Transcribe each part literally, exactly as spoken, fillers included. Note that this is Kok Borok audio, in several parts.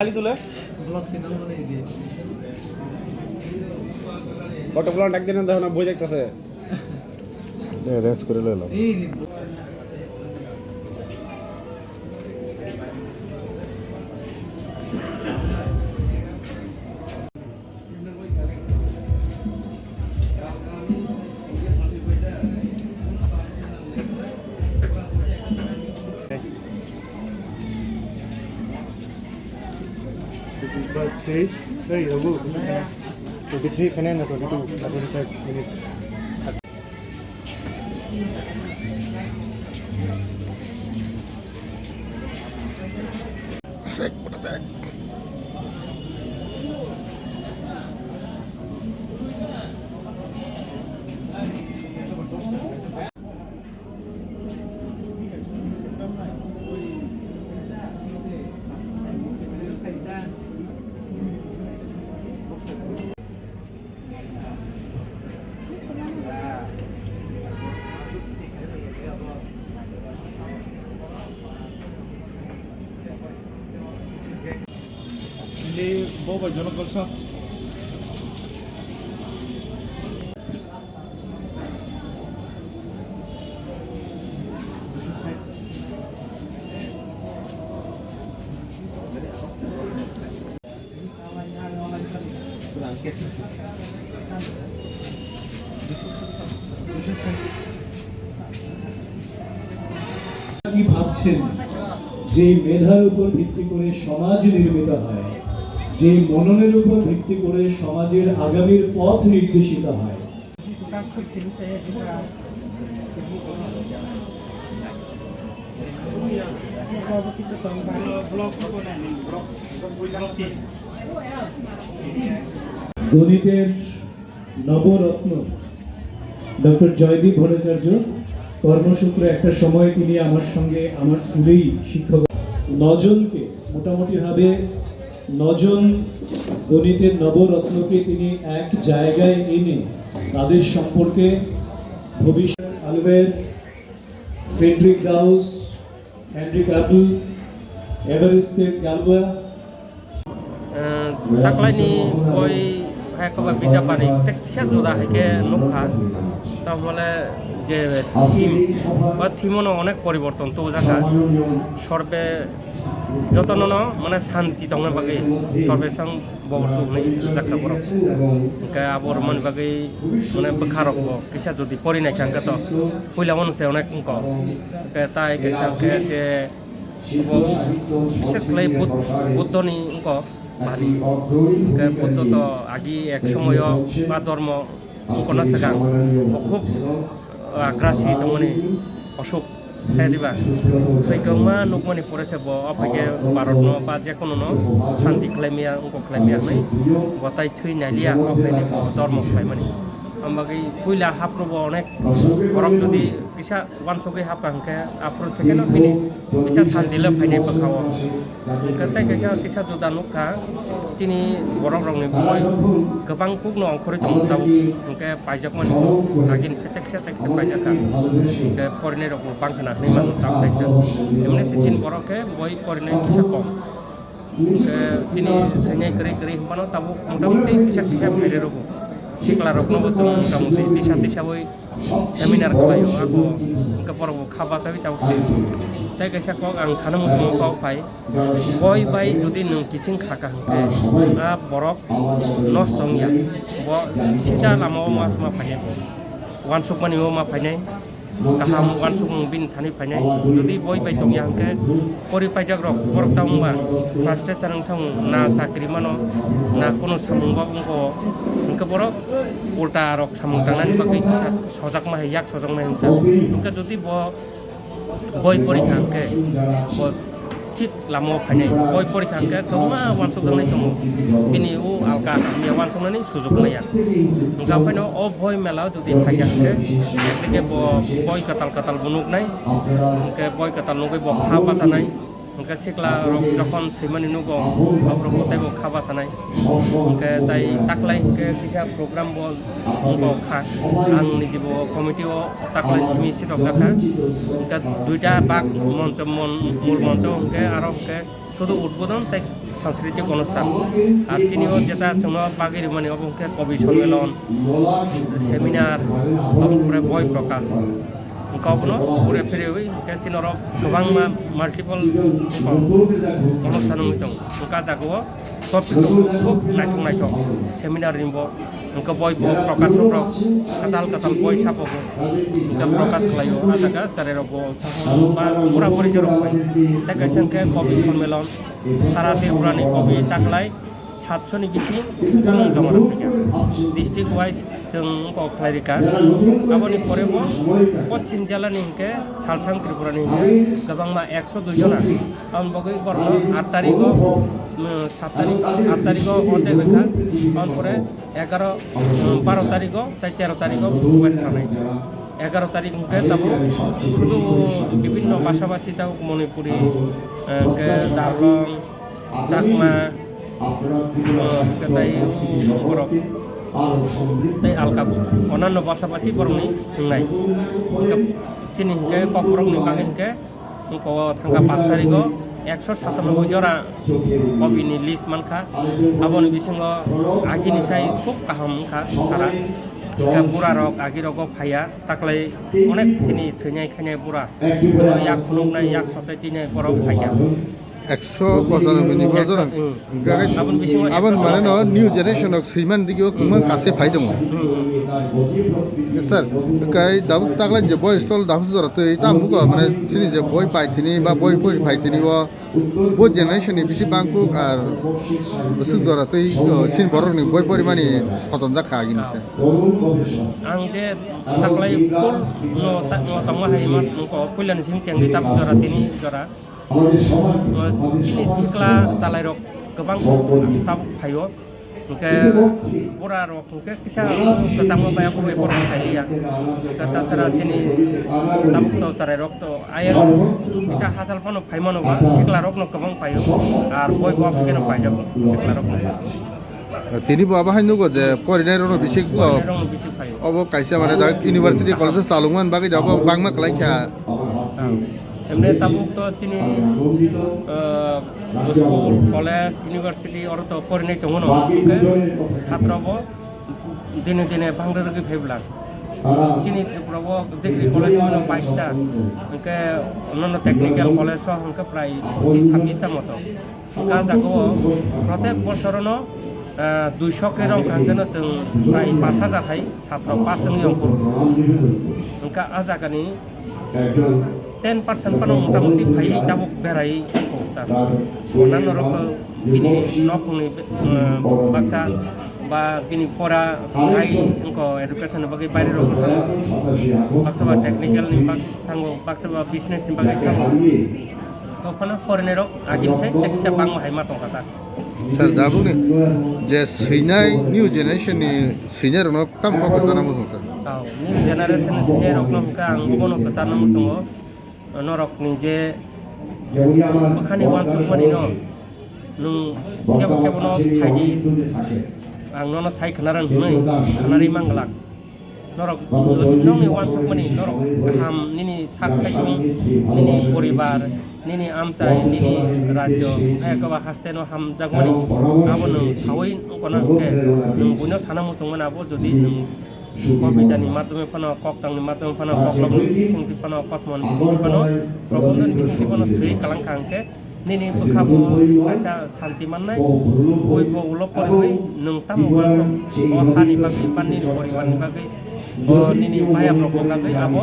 খালি তুলে। ব্লগ সিনাম বলে দিদি। কত ব্লগ ডাক দেন, দেখো না, বই দেখতেছে। এ, রেঞ্জ করে লইলাম। এই রে। Please, hey, Abu, twenty-three, twenty-two, twenty-five minutes. Hindi, bobo, yo no calza. কি ভাবছেন যে মেধার উপর ভিত্তি করে সমাজ নির্মিত হয়, যে মননের উপর ভিত্তি করে সমাজের আগামীর পথ নির্দেশিত হয়? গণিতের নবরত্ন ডক্টর জয়দীপ ভট্টাচার্য। কর্মসূত্রে একটা সময় তিনি আমার সঙ্গে আমার স্কুলেই শিক্ষক। নজনকে, মোটামুটিভাবে নজন গণিতের নবরত্নকে তিনি এক জায়গায় এনে তাদের সম্পর্কে ভবিষ্যৎ আলভের, ফ্রেডরিক গাউস, হেনরিক আর্ডুল, এভারিস্তে গালওয়া। Taklaini boi hai koba bijapani tei kisa juda hai khe nukha. Tamole je theme, o theme-o no onek poriborton tubujak kha. Sorbe jotono no mane shanti tongna bagwi sorbe sang bobortu hwnwi rwjak kha borok. Hwnkhe abo rwmani bagwi mane bwkha rokbo kisa jodi pori naikha hwnkhe to puila mano se onek wngkha. Hwnkhe tai kaisa hwnkhe je abo bises khlai Bud-, Buddhoni wngkha bani. Hwnkhe Buddho to agi ek somoyo ba dhormo wngkhorna swkang bo khub, ah, agrasi tongmani osuk khe diba. Thwi kwbangma nukmani pore se bo o phaikhe Bharatno ba jekono no shanti khlaimaya, wngkha khlaimaya hwnwi bo tai thwi nailiya o phaini bo dhormo khlaimani. Ang bagwi puila haphuru bo onek borok jodi kisa uansugwi hapkha hwnkhe aphuru thekeno bini kisa shanti le phainai bwkha-o. Hwnkhe tei kaisa kisa juda nukha, chini borok rokni bumui kwbang kukno ongkhorwi tongo tabuk, hwnkhe paijakmani bo agini setek setek se paijak kha, hwnkhe porinai rokbo bangkha na hwnwi mano tabuk kaisa. Himne se chini borok khe boi porinai kisa kom. Hwnkhe chini swinai kwrwi kwrwi hwnphano tabuk motamoti kisa kisa phairwi rwgo. Sikla rokno bo chwng motamoti tisa tisa bai seminar khlaio, ako hwnkhe borok bo kha bachawi tabuk se. Tei kaisa kok ang sana muchungo kok phai, boi bai jodi nwng kiching kha kha hwnkhe a borok nosto wngya, bo sida lama o ma, ma phainai bo, uansukmani o ma phainai, kaham uansukmung bini thani phainai. Jodi boi bai tongya hwnkhe pori paijak rok borok ta wngba frustration wngthang, na chakri mano, na kono samung ba wngkho, hwnkhe borok ulta rok samung tangnani bagwi kisa sojakma hai, yak sojakma hai wngkha. Hwnkhe jodi bo boi porikha hwnkhe bo thik lama o phainai. Boi porikha hwnkhe kwbangma uansukjaknai tongo, bini o alka hamya uansuknani sujuk maya. Hwnkhe aphano o boi mela o jodi phaikha hwnkhe, ekdike bo boi kwtal kwtal bo nuknai, hwnkhe boi kwtal nugwi bo kha bachanai. Hwnkhe sikla rok jokhon swimani nugo, bohrok bo teibo kha bachanai. Hwnkhe tai taklai hwnkhe kisa program bo wngkha kha. Ang nijibo committee o taklai simi sitok jakha. Hwnkhe duita bak moncho, mon-, mul moncho hwnkhe aro hwnkhe Sudu udbodon tei sanskriti onusthan. Ar chini o jeta chwngno bagwi rwmani obo hwnkhe kobi sonmelon, seminar, tobokre boi prokash. Hwnkhe obono pure phirwi hwnkhe chini oro kwbangma multiple onusthan wngwi tongo. Hwnkhe ah jaga o topic rok khub naithok naithok seminar ni bo. Hwnkhe boi bo prokash rok, kwtal kwtal boi sapo bo. Hwnkhe prokash khlaio, ah jaga chwrai rok bo ba pura puri jorok bai. Tei kaisa hwnkhe kobi sonmelon, sara Tripura ni kobi taklai satso ni bising joma rok phaikha. District wise chwng wngkha khlai rikha. Aboni pore bo Pochim jela ni hwnkhe Salthang Tripura ni hwnkhe kwbangma ekso dui jona. Aboni bagwi borokno aat tarigo, um, sat tarik, aat tarigo ordek rikha. Aboni pore egaro, um, baro tarigo tei tero tarigo west sanai. Egaro tarik hwnkhe tabuk sudu bibinno basa basi tabuk Manipuri, eh, hwnkhe Darlong, Chakma, eh, hwnkhe tei borok tei alka onanno basa basi borokni wngnai. Hwnkhe chini hwnkhe kokborokni bagwi hwnkhe Wngkha o thangkha pash tarigo ekso satanoboi jora kobini list mankha. Aboni bisingo agini sai khub kaham wngkha sara. Hwnkhe burarok agirogo phaiya, taklai onek chini swinai khainai bura. Chwngno yak phunuknai, yak sochai twinai borok phaikha. Ekso pochanoboi ni bojor. Ekso, hmm. Hwnkhe aboni bisingo aboni ekso mane no new generation rok swiman digi o kwbangma kase phai tongo. Hmm, hmm. Sir, kai dab taklai je boy stall dab jora twi tam muko mane chini je boy pai thini ba boy pori phai thini o bo generation ni bisi bangkuk ar bwswk jora twi o chini borok ni boy pori mani sotonjak kha agini se. Ang je taklai full no ta-, no tamo hai ma ko puila ni sing chengdi tab jora tini jora. O, chini sikla chalairok kwbang tabuk phaio. Hwnkhe burarok hwnkhe kisa kwchangma bai aphuru borok phailiya. Hwnkhe tasara chini tabuk to chalairok to ayang kisa hachal phano phaimano ba siklarokno kwbang phaio. Ar boi bo aphuru keno phaijago siklarokno. Tini bo abo hai nugo je porinai rokno bisi go. Porinai rokno bisi phaio. Obo kaisa mane da university college o chalungmani bagwi da obo bangma kwlai kha. Emne tabuk to chini, ah, school, college, university oro to porinai tongo no. Hwnkhe chatra bo dine dine bangre rwgwi phai bwla. Chini Tripura o degree college no baista. Hwnkhe onno technical college o hwnkhe prai pochis sabbish ta moto. Hwnkhe ah jaga o protek bosorono, ah, duiso ke rong kangkeno chwng prai pash hajar hai chatra pass wngwi ongkho. Hwnkhe ah jagani ten percent phano mota moti phaiwi tabuk berai ongkho ta. Onno norok bini nokni, ah, baksa ba bini pora hai wngkho education ni bagwi baire rok baksa ba technical ni bak thango baksa ba business ni bagwi thango. To phano foreigner rok agini sai tekisa bangma hai ma tongkha ta. Sir, dabukni je swinai new generation ni swinai rokno tamo kok kwchana muchung sir? Tao, new generation ni swinai rokno hwnkha ang bono kwchana muchungo. Norokni je bwkhani uansukmani no nwng kebo kebo no phaidi, ang nono sai khwnaran hwnwi khwnarwi manglak. Norok, nokni uansukmani norok kaham nini sak saichung, nini poribar, nini amchai, nini rajyo, ayakaba haste no hamjakmani abo nwng sawi wngkona hwnkhe nwng buino sana muchungmani abo jodi nwng kobita ni madhyome phano, koktang ni madhyome phano, koklop ni bisingtwi phano, kothoma ni bisingtwi phano, probondho ni bisingtwi phano swiwi kalang kha hwnkhe, nini bwkha bo kaisa santi mannai, bui bo ulo poriwi nwng tamo uansuk o hani bagwi ba nini poribar ni bagwi, o nini mayam rok ni bagwi abo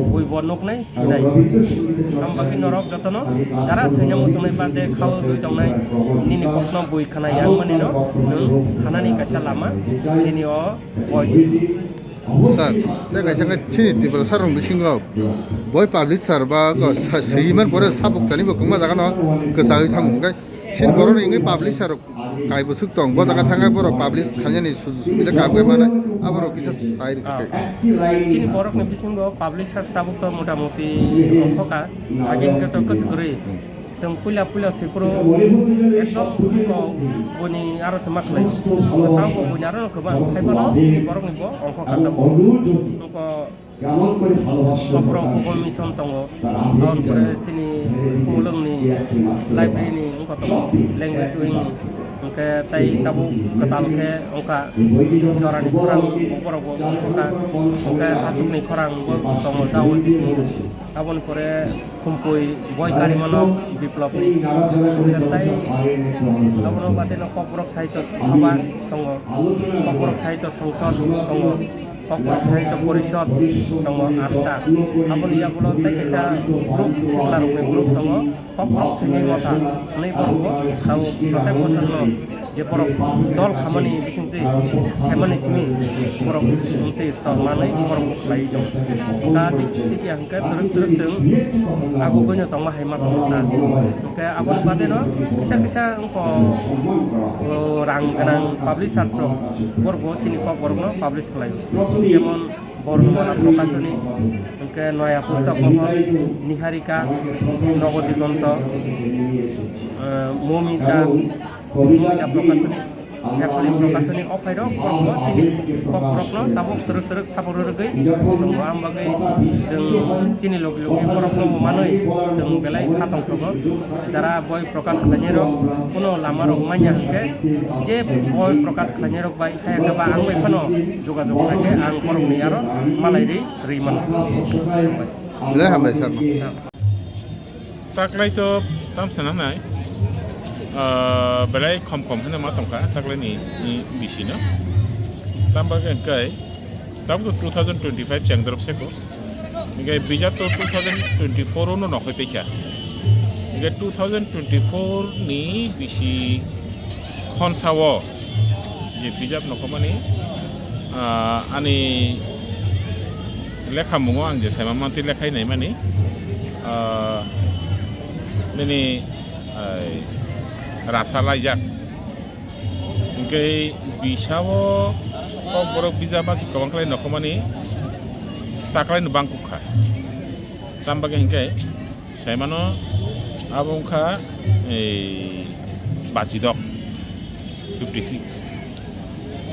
bui bo nuknai sinai. Amo bagwi norok jotono jara swina muchungnai ba je khao dui tongnai nini kokno bui khna yang mani no nwng sanani kaisa lama nini o Sir, tei kaisa khe chini Tiprasa rok bisingo boi publisher ba ko sa-, swiman pore sabuktani bo kwbangma jaga no kwchagwi thango. Hwnkhe chini borok ni wngwi publisher rok kai bwswk tong, bo jaga thangkhe borok publish khainani sujug subida kap khe mano, aborok kisa sai rwkhe. Ah. Chini borok ni bisingo publisher tabuk to mota moti ongkha kha, agini khe to kwchwk kwrwi. Chwng puila puila swi phuru ekdom bo buini aro se ma khlai. Tamo buini aro no kwbang khai phano chini borok ni bo ongkho kha tamo. Ongkho Kokrok Kugo Mission tongo, aboni pore chini Kuglwngni library ni wngkha tongo, language wing ni, hwnkhe tei tabuk kwtal khe wngkha jorani khorang, borok bo wngkha, hwnkhe hachukni khorang bo tongo, tabuk chini aboni pore Khumpui boi karimanok Biplopni. Tei abono bahaino Kokborok Sahitya Sabha tongo, Kokborok Sahitya Songsod tongo, Kokborok Sahitya Porishod tongo atta. Aboni yagulo tei kaisa group, siklarokni group tongo, Kokborok Sengwi Motha hwnwi borokbo tabuk protek bosorno je borok dol khamani bisingtwi semani simi borok tei sto manwi borok khlaiwi tong. Wngkha tei tei hwnkhe twrwk twrwk chwng agugwino tongma hai ma tongo ta. Hwnkhe aboni badeno kisa kisa wngkha, o, rang gwnang publishers rok borokbo chini kokborokno publish khlaio. Jemon Bornmana Prokasoni, hwnkhe Noya Pustok Mohor, Niharika, Nogodigonto, eh, Momita, Momita Prokasoni, Sefali Prokasoni, o phairok borokbo chini kokborokno tabuk twrwk twrwk sabo rwrwgwi tongo. Ang bagwi chwng chini logi logi borokno bo manwi chwng belai kha tongthogo. Jara boi prokash khlainairok kuno lamarok manya hwnkhe je boi prokash khlainairok bai Kaya khe ba ang bai phano jogajog khlai khe ang borokni aro malai ri, ri mano. Belai hambai sir no. Taklai to tam sana nai, ah, belai khom khom hwnwi ma tongkha taklai ni, ni bisi no. Tam bagwi hwnkhe tabuk two thousand twenty-five chengdrop seko. Hingke bijap to two thousand twenty-four o no nokhoi paikha. Hingke two thousand twenty-four ni bisi khonsa o je bijap nokhomani, ah, ani lekha mungo ang je saima mantwi lekhai naimani, ah, nini, ai, rasa laijak. Hingke bisao kokborok bijap aswk kwbang khlai nokhomani taklaino bangkuk kha. Tam bagwi hingke saimano abo wngkha ei bachidok fifty six.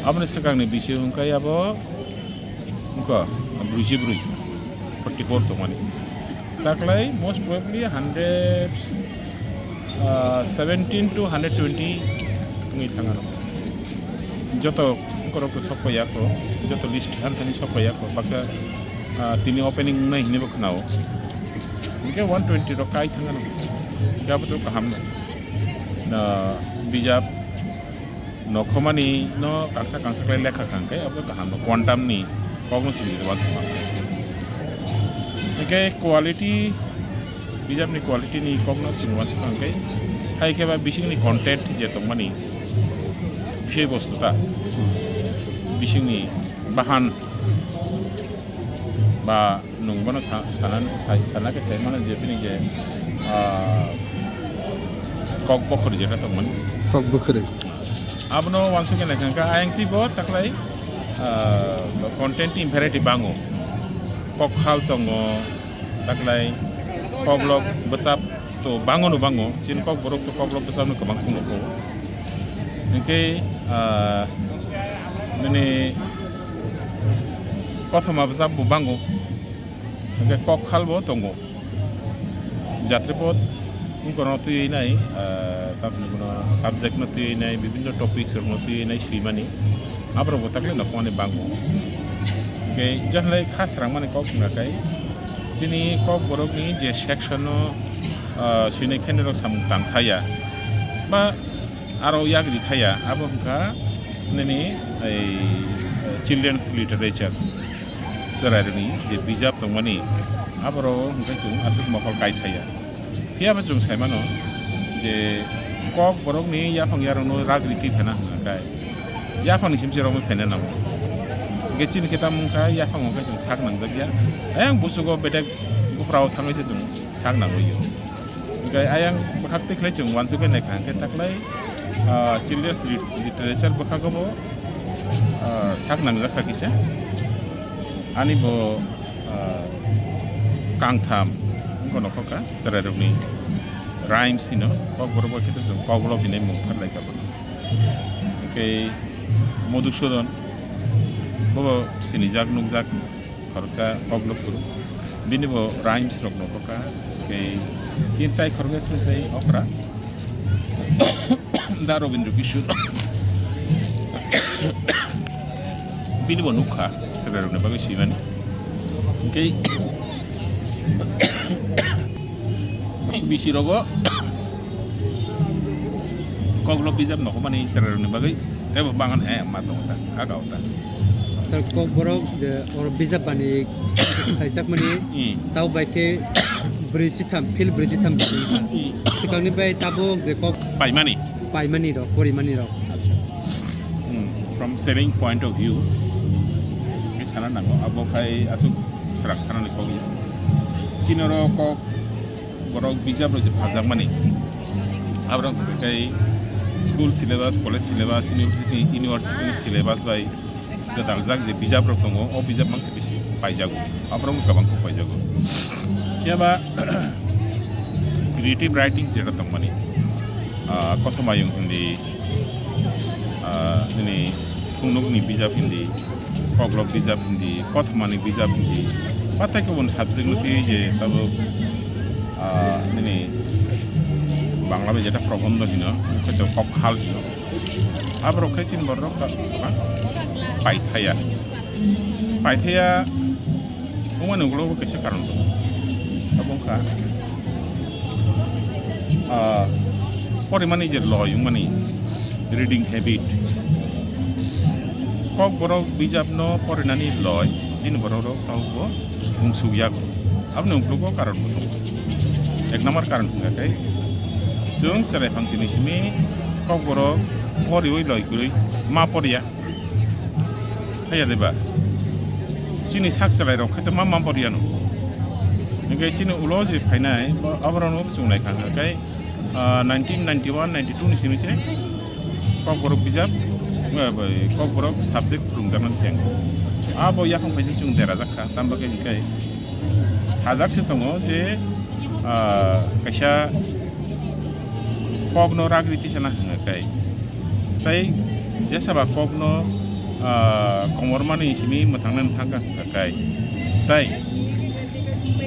Aboni swkangni bisio wngkha abo wngkha brwichi brwi, forty four tongmani. Taklai most probably hundred, ah, seventeen to hundred twenty wngwi thang ano. Joto borok to sok paiya kho, joto list than thani sok paiya kho, baksa, ah, tini opening wngnai hinwi bo khwnao. Hingke one twenty rok kai thang ano. Hingke abo to kaham no. Na bijap nokhomani no kangsa kangsa khlai lekha kha hwnkhe abo kaham no, quantum ni kokno simi uansukma. Hingke quality, bijapni quality ni kokno simi uansukma hwnkhe, hai khe ba bisingni content je tongmani, bisoi bostu ta, bisingni bahan ba nwng bono sa-, sana, sa-, sana khe sai mano je bini je, ah, kok bokhorwi jeta tongmani. Kok bokhorwi. Abono uansukhe naikha hwnkhe ayang twibo taklai, ah, content ni variety bango. Kok khal tongo, taklai koklok bwsap to bango no bango, chini kokborok to koklok bwsapno kwbang phunukgo. Hingke, ah, nini kothoma bwsap bo bango, hingke kok khal bo tongo. Jatripot wngkha no twiwi nai, ah, tamni bono subject no twiwi nai, bibinno topics rok no twiwi nai swimani. Aborok bo takle nokhormani bango. Hingke jahilai kha srangmani kok wngkha khe, chini kokborokni je section no, ah, swinai khe norok samung tang thaya ba aro yagri thaya, abo wngkha nini ei children's literature, chwrairokni je bijap tongmani, aborok hwnkhe chwng aswk mokol kai thaya. Phiya bo chwng sai mano je kokborokni yaphang yarokno rak rikwi phena hwnka khe yaphangni simse rokno phena nango. Hwnkhe chini khe tamo wngkha, yaphang hwnkhe chwng sak nangjak ya. Ayang busugo bedek buprao thangwi se chwng sak nangwi o. Hwnkhe ayang bwkhak twi khlai chwng uansukhe naikha hwnkhe taklai, ah, children's lit-, literature bwkhago bo, ah, sak nangjak kha kisa. Ani bo, ah, kangtham wngkha nokhorkha, chwrairokni rhymes hino, kokborok bai khe chwng koklok hinwi mung pharlai kha bono. Hwnkhe Madhusudan, bobo sinijak nukjak, Khoroksa Koklo phuru. Bini bo rhymes rok no boka. Kei chintai khoroksa chintai okra. Da Robindra Kishore. Bini bo nukha, chwrairokni bagwi swimani. Kei bisi rogo Koklo bijap nokomani chwrairokni bagwi teibo bangan he ma tongo ta, aga o ta. Sir, Kokborok je oro bijap bani khaijakmani Hmm. tau bai khe brwi chitham, phil brwi chitham bini kha. Hmm. Swkangni bai tabuk je kok Paimani. paimani rok, porimani rok. Hmm. From selling point of view, khe sana nango, abo khai aswk srak thanani kok ya. Chini oro kok borok bijap rok je phaljakmani, aborok tei school syllabus, college syllabus, university, university ni syllabus bai gwdaljak je bijap rok tongo, o bijap mangsa bisi paijago, aborok kwbang khe paijago. Phiya ba creative writing jeta tongmani, ah, kothoma yung hindi, ah, nini phunukni bijap hindi, koklop bijap hindi, kothomani bijap hindi, patai kubun subject no twi je tabuk, ah, nini Bangla bai jeta probondo hino, kok khal hino. Aborok khe chini borok ka-, ka-, paithaya. Paithaya wngmani ulo bo kaisa karon tongo. Abo wngkha, ah, porimani je loi wngmani, reading habit. Kokborok bijapno porinani loi, chini borok rok tabukbo mungsuk yago. Aboni uklogo karon bo tongo. Ek number karon hwnka khe, chwng chwrai phangsini simi Kokborok poriwi loi kwrwi ma poriya. Haiya de ba? Chini sak chwrai rok khe to ma ma poriya no. Hingke chini ulo je phainai, bo-, aborok no chwng nai kha, hingke, ah, nineteen ninety-one ninety-two ni simi se Kokborok bijap, eh, bai, Kokborok subject phwrwngjaknani se. Abo yaphang phaisa chwng derajak kha, tamo khe hingke sajak se tongo je, ah, kaisa kokno ragri tisana hwnga kai. Tai jesa ba kokno, ah, komormani simi mwthangna thangkha hwnga kai. Tai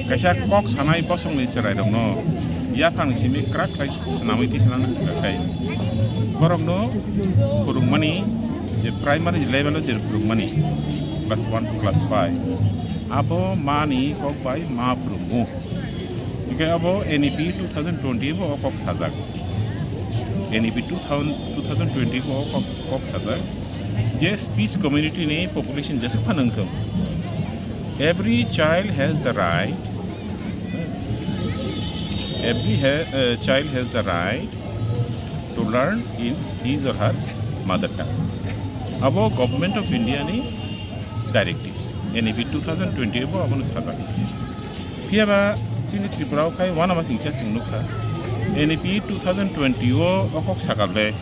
kaisa kok sanai bosongni chwrairokno yaphang simi kwrak khlai swnamwi tisana hwnga kai. Borokno phwrwngmani je primary level o je phwrwngmani class one to class five, abo mani kok bai ma phwrwngo. Hingke abo N E P two thousand twenty bo o kok sajak. N E P two thousand, two thousand twenty bo o kok, kok sajak. Je speech community ni population jesuk phano wngthung. Every child has the right, every ha-, uh, child has the right to learn in his or her mother tongue. Abo Government of India ni directives. N E P two thousand twenty bo abono sajak. Phiya ba chini Tripura o khai uanama singcha chwng nukha. N E P two thousand twenty o o kok sakal le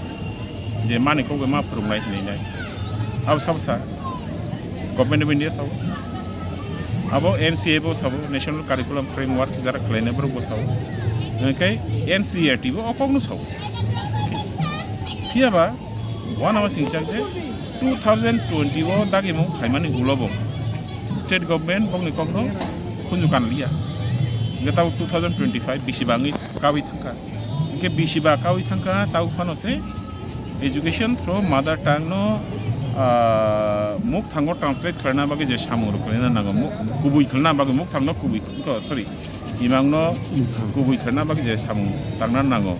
je mani kok bai ma phwrwngnai hinwi nai. Abo sabo sa Government of India sabo. Abo N C A bo sabo, National Curriculum Framework jara khlainai borok bo sabo. Hingke N C E R T bo o kokno sabo. Phiya ba uanama singcha je two thousand twenty o dagimung khaimani ulo bo state government bokni kokno khunju kanliya. Hingke tabuk two thousand twenty-five bisi bangwi kawi thangkha. Hingke bisi ba kawi thangkha, tabuk phano se education through mother tongue no, ah, mukthango translate khlaina bagwi je samung rok khlaina nango, mu-, kubui khlaina bagwi mukthango kubui, sorry, imangno kubui khlaina bagwi je samung tangna nango.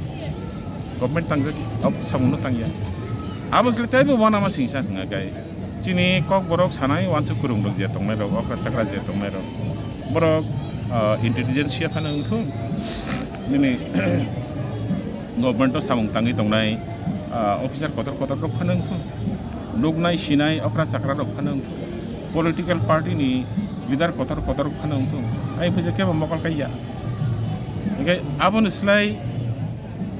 Government tangjak, abo samungno tangya. Abo sle teibo uanama singcha hwnga kai. Chini Kokborok sanai uansuk kwrwngrok je tongnairok, okra chakra je tongnairok, borok, ah, intelligentsia phano wngthung, nini government o samung tangwi tongnai, ah, officer kotor kotor rok phano wngthung, nuknai sinai okra chakra rok phano wngthung, political party ni leader kotor kotor rok phano wngthung, ai puisa kebo mokol kaiya. Hingke aboni slai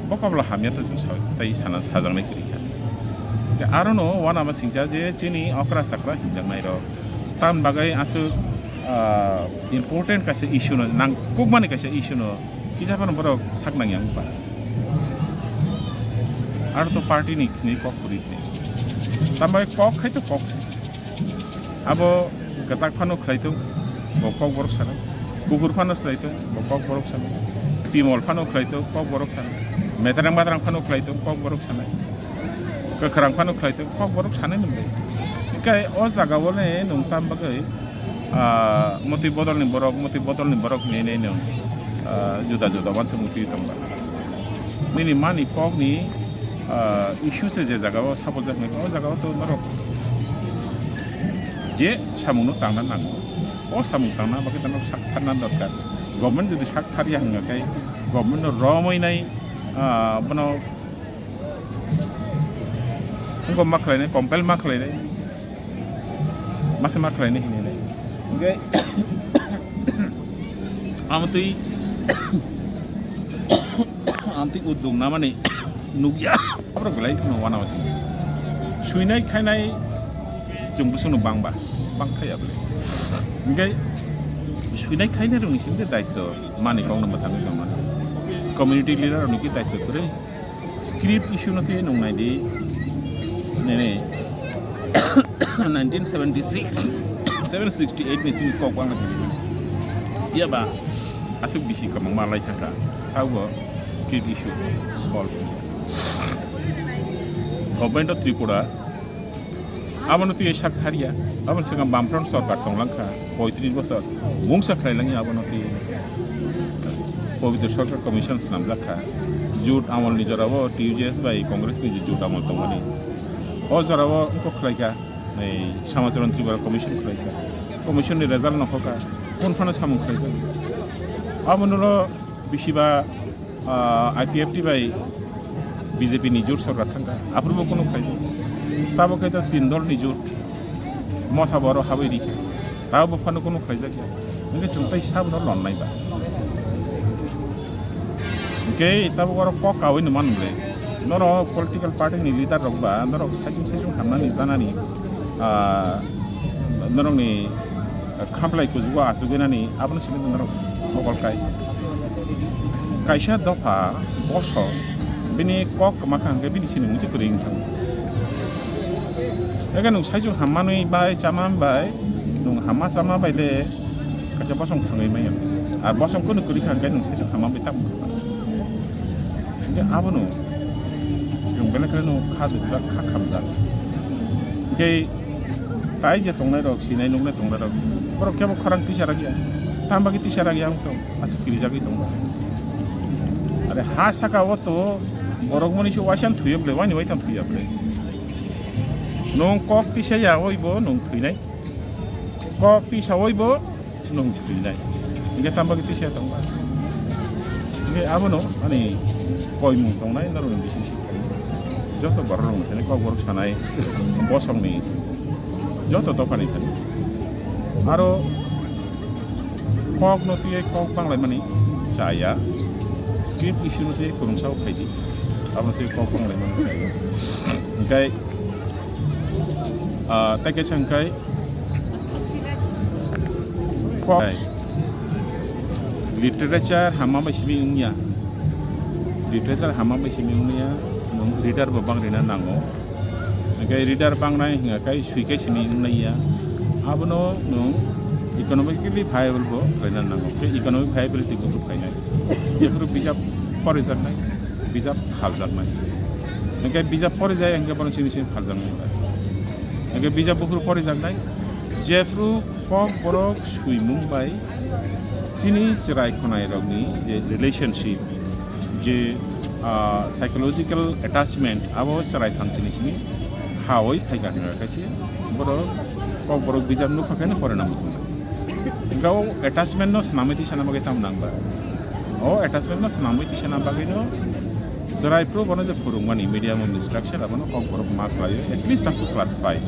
bo koklo hamya to sa-, tei sana sajaknai kwrwi kha. Te arono uanama singcha je chini okra chakra hinjaknairok tamni bagwi aswk, ah, important kaisa issue no, nangkukmani kaisa issue no kisa phano borok sak nangya wngkha. Aro to party ni khini kok kwrwi khe. Tambai kok khai to kok se. Abo Kwchak phano khlai thung, bo kok borok sanai. Kuphur phano khlai thung, bo kok borok sanai. Timol phano khlai thung, kok borok sanai. Metrang matrang phano khlai thung, kok borok sanai. Kwkhwrang phano khlai thung, kok borok sanai mwnwi. Hinkhe o jaga o le nwng tam bagwi, ah, motwi bodol ni borok, motwi bodol ni borok hinwi nwng, ah, juda juda wansuk motwi tong ba. Nini mani kok ni, ah, issue se je jaga o support jak nai, o jaga o to norok je samung no tangna nango. O samung tangna bagwi tano sak tharna dorkar. Government jodi sak thar ya hwnga khe government no romwi nai, ah, bono wngkha ma khlai nai, compel ma khlai nai, masa ma khlai nai hinwi nai. Hingke amo twi, amo twi uduk namani nukya. Aborok belai kheno wana wasi. Suinai khainai chwng bwswkno bangba, bang thaya bwle. Hingke suinai khainai rokni simi daityo mani kokno mwthangwi tongmani. Community leader rokni ki daityo kwrwi. Script issue no twi nung nai di. Nini nineteen seventy-six, seven sixty-eight ni sini kok bang lagi. Iya ba, asuk bisi kamang malai thangka. Taubo script issue solve. Government of Tripura, abono twi sak thariya, aboni swkang Bamfront sorkar tonglangkha, poitris bosor mungsa khlailangya abono twi Pobitro Sorkar Commission swnamjakha. Jut amolni jorao T U J S bai Congress ni je jut amol tongmani, o jorao wngkok khlaikha, ei Samacharan Tripura Commission khlaikha, Commission ni result nokhokha, kun phano samung khlaijak, abono bisiba, ah, I P F T bai B J P ni jut sorkar thangkha, aphuru bo kunu khlai. Tabo khe to tin dol ni jut motha boro habwi rikha. Tabo bo phano kunu khlaijak ya. Hingke chwng tai sabo no lon nai ba. Hingke tabo oro kok kawi no man ble. Noro political party ni leader rok ba, norok saichung saichung hamnani janani, ah, norok ni khamplai kujugo achugwi nani abono simi norok mokol kai. Kaisa dopha bosok bini kok kwma kha hwnkhe bini sinimung se kwrwi wngkha. Eke nwng saichung hammanwi bai chamani bai nwng hamma chama bai le kaisa bosong thangwi maya. Ar bosong kunu kwrwi kha hwnkhe nwng saichung hamma bai tamo. Hingke abono chwng belai kheno kha dukjak, kha khamjak. Hingke tai je tongnai rok, sinai nuknai tongnai rok, borok kebo khorang tisa rak ya. Tamo bagwi tisa rak ya wng tong, aswk kirijagwi tongo. Are ha saka o to borok mani se waisa thwiyo ble, wani waitham thwiya ble. Nwng kok tisa ya oi bo nwng thwinai. Kok tisa oi bo nwng thwinai. Hingke tamo bagwi tisa tongba. Hingke abono ani koimung tongnai norokni bising. Joto borok rokni thani kok borok sanai bosongni joto dophani thani. Aro kok no twi kok banglaimani chaya. Script issue no twi kwrwngsa o phaidi. Abono twi kok banglaimani chaya. Hingke, ah, tei kaisa hingke Kok. Literature hamma bai simi wngya. Literature hamma bai simi wngya. Nwng reader bo bang rina nango. Hingke reader bang nai hingka kai sui kai simi wngnai ya. Abono nwng economically viable bo khlaina nango. Tei economic viability bo khainai. Jephuru bijap porijaknai, bijap phaljaknai. Hingke bijap porijak hingke bono simi simi phaljaknai. Hingke bijap buphuru porijaknai. Jephuru kok borok swimung bai chini chwrai khwnai rokni je relationship, je, ah, psychological attachment, abo chwrai thang chini simi hawi phaikha hwnwi kaisa borok kok borok bijap nukha khe no porina muchungo. Hingke o attachment no swnamwi twi sana bagwi tamo nang ba? O attachment no swnamwi twi sana bagwi no chwrai phuru bono je phwrwngmani medium of instruction abono kok borok ma khlaio, at least up to class five.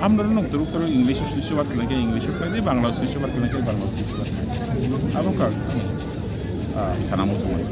Amno rok nwng twrwk twrwk English o switch over khlai khe English o khlai di, Bangla o switch over khlai khe Bangla o switch over khlai di. Abo kha, ah, sana muchungmani.